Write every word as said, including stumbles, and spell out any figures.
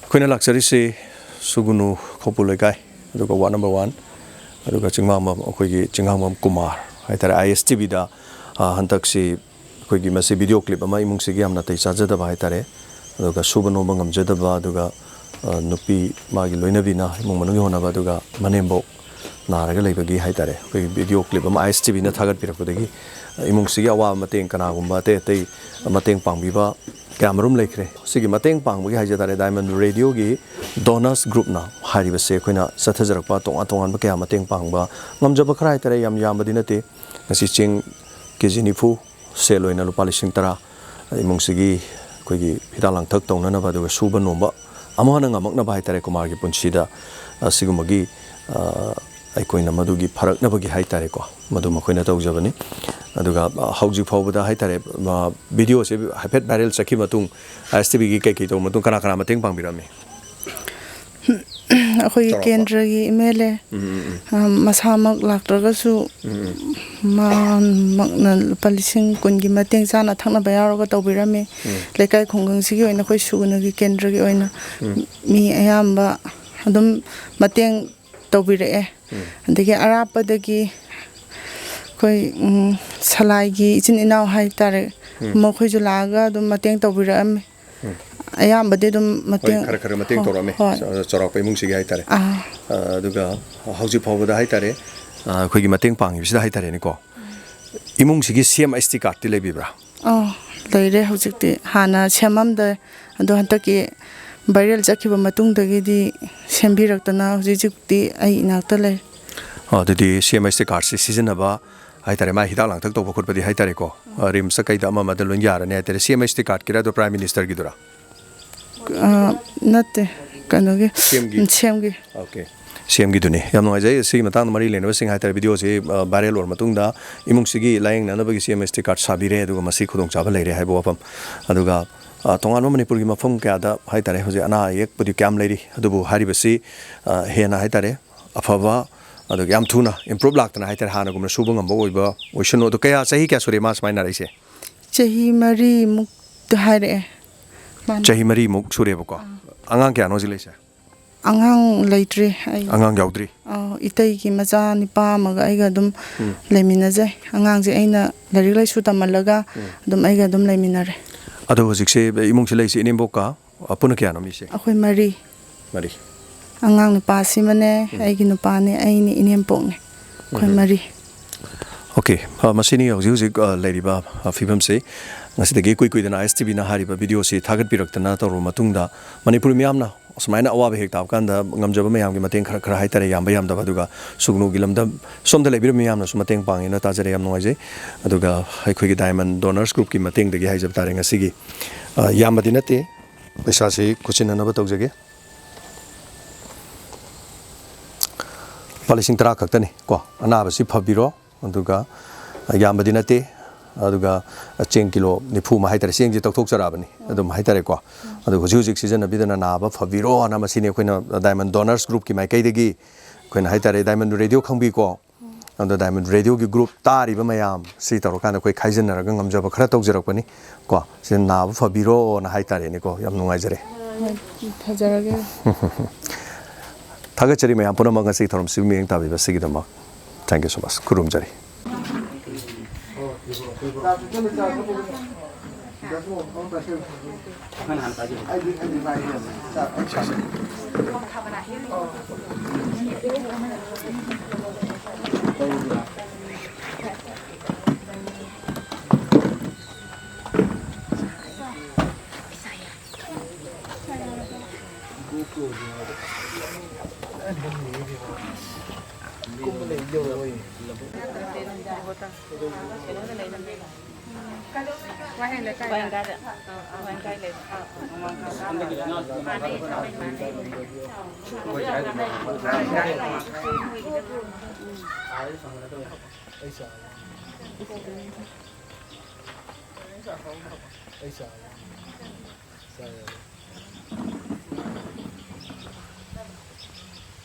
ꯑꯩꯈꯣꯏꯅ ꯂꯥꯛꯆꯔꯤꯁꯤ ꯁꯨꯒꯨꯅꯨ ꯈꯧꯄꯨ ꯂꯩꯀꯥꯏ, ꯑꯗꯨꯒ ꯋꯥꯔꯗ ꯅꯝꯕꯔ ꯋꯥꯟ, ꯑꯗꯨꯒ ꯆꯤꯡꯃꯥꯡꯕꯝ, ꯑꯩꯈꯣꯏꯒꯤ ꯆꯤꯡꯃꯥꯡꯕꯝ ꯀꯨꯃꯥꯔ ꯍꯥꯏꯇꯥꯔꯦ, ꯑꯥꯏ ꯑꯦꯁ ꯇꯤ ꯚꯤꯗ, ꯑ, ꯍꯟꯗꯛꯁꯤ ꯑꯩꯈꯣꯏꯒꯤ ꯃꯁꯤ ꯚꯤꯗꯤꯑꯣ ꯀ꯭ꯂꯤꯞ ꯑꯃ, ꯏꯃꯨꯡꯁꯤꯒꯤ ꯌꯥꯝ ꯅꯥꯇꯩ ꯆꯥꯖꯗꯕ ꯍꯥꯏꯇꯥꯔꯦ, ꯑꯗꯨꯒ ꯁꯨꯕ ꯅꯣꯝꯕ ꯉꯝꯖꯗꯕ, ꯑꯗꯨꯒ, ꯑ, ꯅꯨꯄꯤ ꯃꯥꯒꯤ ꯂꯣꯏꯅꯕꯤꯅ ꯏꯃꯨꯡ ꯃꯅꯨꯡꯒꯤ ꯍꯣꯠꯅꯕ, ꯑꯗꯨꯒ ꯃꯅꯦꯝꯕꯣꯛ ꯅꯥꯔꯒ ꯂꯩꯕꯒꯤ ꯍꯥꯏꯇꯥꯔꯦ, ꯑꯩꯈꯣꯏꯒꯤ ꯚꯤꯗꯤꯑꯣ ꯀ꯭ꯂꯤꯞ ꯑꯃ ꯑꯥꯏ ꯑꯦꯁ ꯇꯤ ꯚꯤꯅ ꯊꯥꯒꯠꯄꯤꯔꯛꯄꯗꯒꯤ, ꯏꯃꯨꯡꯁꯤꯒꯤ ꯑꯋꯥꯕ ꯃꯇꯦꯡ ꯀꯅꯥꯒꯨꯝꯕ ꯑꯇꯩ ꯑꯇꯩ ꯃꯇꯦꯡ ꯄꯥꯡꯕꯤꯕ ꯀꯌꯥꯃꯔꯨꯝ ꯂꯩꯈ꯭ꯔꯦ꯫ ꯁꯤꯒꯤ ꯃꯇꯦꯡ ꯄꯥꯡꯕꯒꯤ ꯍꯥꯏꯖ ꯇꯥꯔꯦ, ꯗꯥꯏꯃꯟ ꯔꯦꯗꯤꯑꯣꯒꯤ ꯗꯣꯅꯔꯁ ꯒ꯭ꯔꯨꯞꯅ ꯍꯥꯏꯔꯤꯕꯁꯦ, ꯑꯩꯈꯣꯏꯅ ꯆꯠꯊꯖꯔꯛꯄ ꯇꯣꯉꯥꯟ ꯇꯣꯉꯥꯟꯕ ꯀꯌꯥ ꯃꯇꯦꯡ ꯄꯥꯡꯕ ꯉꯝꯖꯕ ꯈꯔ ꯍꯥꯏꯇꯥꯔꯦ, ꯌꯥꯝ ꯌꯥꯝꯕꯗꯤ ꯅꯠꯇꯦ꯫ ꯉꯁꯤ ꯆꯦꯡ ꯀꯦ ꯖꯤ ꯅꯤꯐꯨ, ꯁꯦꯜ ꯑꯣꯏꯅ ꯂꯨꯄꯥ ꯂꯤꯁꯤꯡ ꯇꯔꯥ, ꯏꯃꯨꯡꯁꯤꯒꯤ ꯑꯩꯈꯣꯏꯒꯤ ꯍꯤꯗꯥꯛ ꯂꯥꯡꯊꯛ ꯇꯧꯅꯅꯕ, ꯑꯗꯨꯒ ꯁꯨꯕ ꯅꯣꯝꯕ ꯑꯃꯨꯛ ꯍꯟꯅ ꯉꯝꯃꯛꯅꯕ ꯍꯥꯏꯇꯥꯔꯦ, ꯀꯨꯃꯥꯔꯒꯤ ꯄꯨꯟꯁꯤꯗ ꯑꯁꯤꯒꯨꯝꯕꯒꯤ, ꯑ, ꯑꯩꯈꯣꯏꯅ ꯃꯗꯨꯒꯤ ꯐꯔꯛꯅꯕꯒꯤ ꯍꯥꯏꯇꯥꯔꯦꯀꯣ, ꯃꯗꯨ ꯃꯈꯣꯏꯅ ꯇꯧꯖꯕꯅꯤ꯫ ꯑꯗꯨꯒ, ꯑ, ꯍꯧꯖꯤꯛ ꯐꯥꯎꯕꯗ ꯍꯥꯏꯇꯥꯔꯦ, ꯑ, ꯚꯤꯗꯤꯑꯣꯁꯦ ꯍꯥꯏꯐꯦꯠ ꯚꯥꯏꯔꯦꯜ ꯆꯠꯈꯤꯕ ꯃꯇꯨꯡ, ꯑꯥꯏ ꯑꯦꯁ ꯇꯤ ꯚꯤꯒꯤ ꯀꯩꯀꯩ ꯇꯧꯕ ꯃꯇꯨꯡ ꯀꯅꯥ ꯀꯅꯥ ꯃꯇꯦꯡ ꯄꯥꯡꯕꯤꯔꯝꯃꯤ? ꯑꯩꯈꯣꯏꯒꯤ ꯆꯥꯎꯔꯥꯛꯄ꯫ ꯀꯦꯟꯗ꯭ꯔꯒꯤ ꯑꯦꯝ ꯑꯦꯜ ꯑꯦ, ꯎꯝ, ꯎꯝ, ꯎꯝ꯫ ꯑ, ꯃꯁꯥꯃꯛ ꯂꯥꯛꯇ꯭ꯔꯒꯁꯨ, ꯎꯝ, ꯎꯝ꯫ ꯃꯍꯥꯛꯃꯛꯅ ꯂꯨꯄꯥ ꯂꯤꯁꯤꯡ ꯀꯨꯟꯒꯤ ꯃꯇꯦꯡ, ꯆꯥꯅ ꯊꯛꯅꯕ ꯌꯥꯎꯔꯒ ꯇꯧꯕꯤꯔꯝꯃꯤ꯫ ꯎꯝ꯫ ꯂꯩꯀꯥꯏ ꯈꯨꯡꯒꯪꯁꯤꯒꯤ ꯑꯣꯏꯅ, ꯑꯩꯈꯣꯏ ꯁꯨꯒꯨꯅꯨꯒꯤ ꯀꯦꯟꯗ꯭ꯔꯒꯤ ꯑꯣꯏꯅ ꯎꯝ꯫ ꯃꯤ ꯑꯌꯥꯝꯕ ꯑꯗꯨꯝ ꯃꯇꯦꯡ ꯇꯧꯕꯤꯔꯛꯑꯦ꯫ ꯎꯝ꯫ ꯑꯗꯒꯤ ꯑꯔꯥꯞꯄꯗꯒꯤ ꯑꯩꯈꯣꯏ, ꯎꯝ, ꯁꯂꯥꯏꯒꯤ ꯏꯆꯤꯟ ꯏꯅꯥꯎ ꯍꯥꯏꯇꯥꯔꯦ, ꯎꯝ꯫ ꯃꯈꯣꯏꯁꯨ ꯂꯥꯛꯑꯒ ꯑꯗꯨꯝ ꯃꯇꯦꯡ ꯇꯧꯕꯤꯔꯛꯑꯝꯃꯤ꯫ ꯎꯝ꯫ ꯑꯌꯥꯝꯕꯗꯤ ꯑꯗꯨꯝ ꯍꯣꯏ, ꯃꯇꯦꯡ, ꯈꯔ ꯈꯔ ꯃꯇꯦꯡ ꯍꯣꯏ, ꯇꯧꯔꯛꯑꯝꯃꯤ꯫ ꯍꯣꯏ꯫ ꯆ-, ꯆꯥꯎꯔꯥꯛꯄ ꯏꯃꯨꯡꯁꯤꯒꯤ ꯍꯥꯏꯇꯥꯔꯦ꯫ ꯑꯥ꯫ ꯑ, ꯑꯗꯨꯒ ꯍꯧꯖꯤꯛ ꯐꯥꯎꯕꯗ ꯍꯥꯏꯇꯥꯔꯦ, ꯑ, ꯑꯩꯈꯣꯏꯒꯤ ꯃꯇꯦꯡ ꯄꯥꯡꯉꯤꯕꯁꯤꯗ ꯍꯥꯏꯇꯥꯔꯦꯅꯦꯀꯣ, ꯏꯃꯨꯡꯁꯤꯒꯤ ꯁꯤ ꯑꯦꯝ ꯑꯦꯁ ꯇꯤ ꯀꯥꯔꯗꯇꯤ ꯂꯩꯕꯤꯕ꯭ꯔꯥ? ꯑꯥ, ꯂꯩꯔꯦ ꯍꯧꯖꯤꯛꯇꯤ꯫ ꯍꯥꯟꯅ ꯁꯦꯝꯃꯝꯗꯦ, ꯑꯗꯣ ꯍꯟꯗꯛꯀꯤ ꯚꯥꯏꯔꯦꯜ ꯆꯠꯈꯤꯕ ꯃꯇꯨꯡꯗꯒꯤꯗꯤ ꯁꯦꯝꯕꯤꯔꯛꯇꯅ ꯍꯧꯖꯤꯛ ꯍꯧꯖꯤꯛꯇꯤ ꯑꯩ ꯏꯅꯥꯛꯇ ꯂꯩ꯫ ꯑꯣ, ꯑꯗꯨꯗꯤ ꯁꯤ ꯑꯦꯝ ꯑꯦꯁ ꯇꯤ ꯀꯥꯔꯗꯁꯤ ꯁꯤꯖꯤꯟꯅꯕ ꯍꯥꯏꯇꯥꯔꯦ, ꯃꯥ ꯍꯤꯗꯥꯛ ꯂꯥꯡꯊꯛ ꯇꯧꯕ ꯈꯣꯠꯄꯗꯤ ꯍꯥꯏꯇꯥꯔꯦꯀꯣ, ꯑ, ꯔꯤꯝꯁꯇ ꯀꯩꯗ ꯑꯃ ꯑꯃꯗ ꯂꯣꯏ ꯌꯥꯔꯅꯤ ꯍꯥꯏꯇꯥꯔꯦ꯫ ꯁꯤ ꯑꯦꯝ ꯑꯦꯁ ꯇꯤ ꯀꯥꯔꯗꯀꯤꯔ ꯑꯗꯣ ꯄ꯭ꯔꯥꯏꯝ ꯃꯤꯅꯤꯁꯇꯔꯒꯤꯗꯨꯔꯥ? ꯑ, ꯅꯠꯇꯦ, ꯀꯩꯅꯣꯒꯤ, ꯁꯤ ꯑꯦꯝꯒꯤ? ꯎꯝ, ꯁꯤ ꯑꯦꯝꯒꯤ꯫ ꯑꯣꯀꯦ꯫ ꯁꯤ ꯑꯦꯝꯒꯤꯗꯨꯅꯤ꯫ ꯌꯥꯝ ꯅꯨꯡꯉꯥꯏꯖꯩ꯫ ꯁꯤꯒꯤ ꯃꯇꯥꯡꯗ ꯃꯔꯤ ꯂꯩꯅꯕꯁꯤꯡ ꯍꯥꯏꯇꯥꯔꯦ, ꯚꯤꯗꯤꯑꯣꯁꯤ, ꯑ, ꯚꯥꯏꯔꯦꯜ ꯑꯣꯏꯔ ꯃꯇꯨꯡꯗ ꯏꯃꯨꯡꯁꯤꯒꯤ ꯂꯥꯌꯦꯡꯅꯅꯕꯒꯤ ꯁꯤ ꯑꯦꯝ ꯑꯦꯁ ꯇꯤ ꯀꯥꯔꯗ ꯁꯥꯕꯤꯔꯦ, ꯑꯗꯨꯒ ꯃꯁꯤ ꯈꯨꯗꯣꯡꯆꯥꯕ ꯂꯩꯔꯦ ꯍꯥꯏꯕ ꯋꯥꯐꯝ꯫ ꯑꯗꯨꯒ, ꯑ, ꯇꯣꯉꯥꯟꯕ ꯃꯅꯤꯄꯨꯔꯒꯤ ꯃꯐꯝ ꯀꯌꯥꯗ ꯍꯥꯏꯇꯥꯔꯦ, ꯍꯧꯖꯤꯛ ꯑꯅꯥ ꯑꯌꯦꯛꯄꯨꯗꯤ ꯀꯌꯥꯝ ꯂꯩꯔꯤ, ꯑꯗꯨꯕꯨ ꯍꯥꯏꯔꯤꯕꯁꯤ, ꯑ, ꯍꯦꯟꯅ ꯍꯥꯏꯇꯥꯔꯦ, ꯑꯐꯕ, ꯑꯗꯨꯒ ꯌꯥꯝ ꯊꯨꯅ ꯏꯝꯄ꯭ꯔꯨꯞ ꯂꯥꯛꯇꯅ ꯍꯥꯏꯇꯥꯔꯦ, ꯍꯥꯟꯅꯒꯨꯝꯅ ꯁꯨꯕ ꯉꯝꯕ ꯑꯣꯏꯕ ꯑꯣꯏꯁꯅꯨ꯫ ꯑꯗꯣ ꯀꯌꯥ, ꯆꯍꯤ ꯀꯌꯥ ꯁꯨꯔꯦ ꯃꯥ ꯁꯨꯃꯥꯏꯅ ꯅꯥꯔꯛꯏꯁꯦ? ꯆꯍꯤ ꯃꯔꯤꯃꯨꯛꯇ ꯍꯥꯏꯔꯛꯑꯦ ꯃꯥꯅ꯫ ꯆꯍꯤ ꯃꯔꯤꯃꯨꯛ ꯁꯨꯔꯦꯕꯀꯣ? ꯑꯥ꯫ ꯑꯉꯥꯡ ꯀꯌꯥꯅꯣ ꯍꯧꯖꯤꯛ ꯂꯩꯁꯦ? ꯑꯉꯥꯡ ꯂꯩꯇ꯭ꯔꯤ꯫ ꯑꯩ ꯑꯉꯥꯡ ꯌꯥꯎꯗ꯭ꯔꯤ? ꯑꯧ, ꯏꯇꯩꯒꯤ ꯃꯆꯥ ꯅꯨꯄꯥ ꯑꯃꯒ ꯑꯩꯒ ꯑꯗꯨꯝ ꯂꯩꯃꯤꯟꯅꯖꯩ꯫ ꯑꯉꯥꯡꯁꯦ ꯑꯩꯅ ꯂꯥꯏꯔꯤꯛ ꯂꯥꯏꯁꯨ ꯇꯝꯍꯜꯂꯒ ꯑꯗꯨꯝ ꯑꯩꯒ ꯑꯗꯨꯝ ꯂꯩꯃꯤꯟꯅꯔꯦ꯫ ꯑꯗꯣ ꯍꯧꯖꯤꯛꯁꯦ ꯏꯃꯨꯡꯁꯦ ꯂꯩꯁꯦ ꯏꯅꯦꯝꯕꯣꯛꯀ, ꯑ, ꯄꯨꯟꯅ ꯀꯌꯥꯅꯣ ꯃꯤꯁꯦ? ꯑꯩꯈꯣꯏ ꯃꯔꯤ꯫ ꯃꯔꯤ꯫ ꯑꯉꯥꯡ ꯅꯨꯄꯥꯁꯤꯃꯅꯦ, ꯑꯩꯒꯤ ꯅꯨꯄꯥꯅꯦ, ꯑꯩꯅꯦ, ꯏꯅꯦꯝꯄꯣꯛꯅꯦ꯫ ꯑꯩꯈꯣꯏ ꯃꯔꯤ꯫ ꯑꯣꯀꯦ, ꯑ, ꯃꯁꯤꯅꯤ ꯍꯧꯖꯤꯛ ꯍꯧꯖꯤꯛ, ꯑ, ꯂꯩꯔꯤꯕ, ꯑ, ꯐꯤꯕꯝꯁꯤ꯫ ꯉꯁꯤꯗꯒꯤ ꯏꯀꯨꯏ ꯀꯨꯏꯗꯅ ꯑꯥꯏ ꯑꯦꯁ ꯇꯤ ꯚꯤꯅ ꯍꯥꯏꯔꯤꯕ ꯚꯤꯗꯤꯑꯣꯁꯤ ꯊꯥꯒꯠꯄꯤꯔꯛꯇꯅ ꯇꯧꯔꯕ ꯃꯇꯨꯡꯗ, ꯃꯅꯤꯄꯨꯔꯤ ꯃꯤꯌꯥꯝꯅ ꯑꯁꯨꯃꯥꯏꯅ ꯑꯋꯥꯕ ꯍꯦꯛ ꯇꯥꯕ ꯀꯥꯟꯗ ꯉꯝꯖꯕ ꯃꯌꯥꯝꯒꯤ ꯃꯇꯦꯡ ꯈꯔ ꯈꯔ ꯍꯥꯏꯇꯥꯔꯦ, ꯌꯥꯝꯕ ꯌꯥꯝꯗꯕ, ꯑꯗꯨꯒ ꯁꯨꯒꯅꯨꯒꯤ ꯂꯝꯗꯝ ꯁꯣꯝꯗ ꯂꯩꯕꯤꯔꯤꯕ ꯃꯤꯌꯥꯝꯅꯁꯨ ꯃꯇꯦꯡ ꯄꯥꯡꯉꯦꯅ ꯇꯥꯖꯔꯦ, ꯌꯥꯝ ꯅꯨꯡꯉꯥꯏꯖꯩ꯫ ꯑꯗꯨꯒ ꯑꯩꯈꯣꯏꯒꯤ ꯗꯥꯏꯃꯟ ꯗꯣꯅꯔꯁ ꯒ꯭ꯔꯨꯞꯀꯤ ꯃꯇꯦꯡꯗꯒꯤ ꯍꯥꯏꯖꯕ ꯇꯥꯔꯦ ꯉꯁꯤꯒꯤ, ꯑ, ꯌꯥꯝꯕꯗꯤ ꯅꯠꯇꯦ, ꯄꯩꯁꯥꯁꯤ ꯈꯨꯠꯁꯤꯟꯅꯅꯕ ꯇꯧꯖꯒꯦ꯫ ꯂꯨꯄꯥ ꯂꯤꯁꯤꯡ ꯇꯔꯥ ꯈꯛꯇꯅꯤ ꯀꯣ꯫ ꯑꯅꯥꯕꯁꯤ ꯐꯕꯤꯔꯣ, ꯑꯗꯨꯒ ꯌꯥꯝꯕꯗꯤ ꯅꯠꯇꯦ, ꯑꯗꯨꯒ ꯆꯦꯡ ꯀꯤꯂꯣ ꯅꯤꯐꯨ ꯑꯃ ꯍꯥꯏꯇꯥꯔꯦ, ꯆꯦꯡꯁꯦ ꯇꯧꯊꯣꯛꯆꯔꯛꯑꯕꯅꯤ ꯑꯗꯨꯝ ꯍꯥꯏꯇꯥꯔꯦꯀꯣ꯫ ꯑꯗꯨ ꯍꯧꯖꯤꯛ ꯍꯧꯖꯤꯛ ꯁꯤꯖꯤꯟꯅꯕꯤꯗꯅ ꯅꯥꯕ ꯐꯕꯤꯔꯣꯅ ꯃꯁꯤꯅꯤ ꯑꯩꯈꯣꯏꯅ ꯗꯥꯏꯃꯟ ꯗꯣꯅꯔꯁ ꯒ꯭ꯔꯨꯞꯀꯤ ꯃꯥꯏꯀꯩꯗꯒꯤ ꯑꯩꯈꯣꯏꯅ ꯍꯥꯏꯇꯥꯔꯦ, ꯗꯥꯏꯃꯟ ꯔꯦꯗꯤꯑꯣ ꯈꯪꯕꯤꯀꯣ꯫ ꯑꯗꯣ ꯗꯥꯏꯃꯟ ꯔꯦꯗꯤꯑꯣꯒꯤ ꯒ꯭ꯔꯨꯞ ꯇꯥꯔꯤꯕ ꯃꯌꯥꯝ ꯁꯤ ꯇꯧꯔꯀꯥꯟꯗ ꯑꯩꯈꯣꯏ ꯈꯥꯏꯖꯤꯟꯅꯔꯒ ꯉꯝꯖꯕ ꯈꯔ ꯇꯧꯖꯔꯛꯄꯅꯤ ꯀꯣ꯫ ꯁꯤꯗ ꯅꯥꯕ ꯐꯕꯤꯔꯣꯅ ꯍꯥꯏꯇꯥꯔꯦꯅꯦꯀꯣ꯫ ꯌꯥꯝ ꯅꯨꯡꯉꯥꯏꯖꯔꯦ꯫ ꯍꯣꯏ, ꯐꯖꯔꯒꯦ꯫ ꯊꯥꯒꯠꯆꯔꯤ ꯃꯌꯥꯝ ꯄꯨꯝꯅꯃꯛ ꯉꯁꯤꯒꯤ ꯊꯧꯔꯝꯁꯤꯕꯨ ꯃꯤꯠꯌꯦꯡ ꯇꯥꯕꯤꯕ ꯑꯁꯤꯒꯤꯗꯃꯛ꯫ Thank you so much. ꯈꯨꯔꯨꯝꯖꯔꯤ꯫